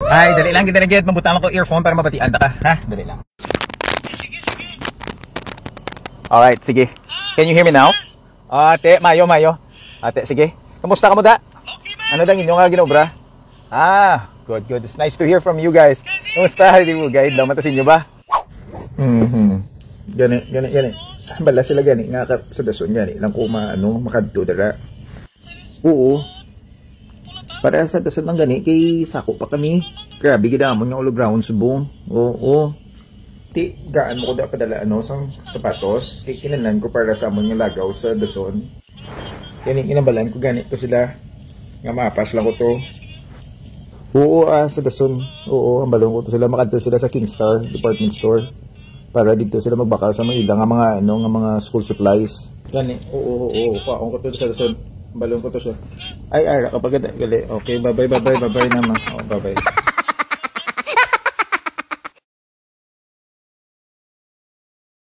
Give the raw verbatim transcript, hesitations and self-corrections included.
Ay, dali lang, dali lang, mabutang lang ko earphone para mabatian ta ka. Ha? Dali lang. Alright, sige. Can you hear me now? Ah, ate, mayo, mayo. Ate, sige. Kumusta ka mo da? Ano dang inyo nga ginobra? Ah, good, good. It's nice to hear from you guys. Kumusta? Di mo guide lang mata sa inyo ba? Mhm. Gani, gani, gani. Bala sila gani nga ka- sa dason gani lang ko ma ano makadto dira. Oo. Para sa dason lang gani kay sako pa kami. Grabe gid amon nga ulo brown subong. Oo. Ti gaan mo ko da padala ano sang sapatos. Kay kinahanglan ko para sa amon nga lagaw sa dason. Gani ginabalan ko gani to sila nga mapas lang ko to. Oo, ah, sa dason. Oo, ang balon ko to sila makadto sila sa Kingstar department store para dito sila magbakal sa mga ila nga mga ano nga mga school supplies. Gani, oo, oo, oo. Kuhaon ko to sa dason. Balon ko to siya. Ay, ara ka pagkada. Gali. Okay, bye-bye, bye-bye, bye-bye naman. Oh, bye-bye.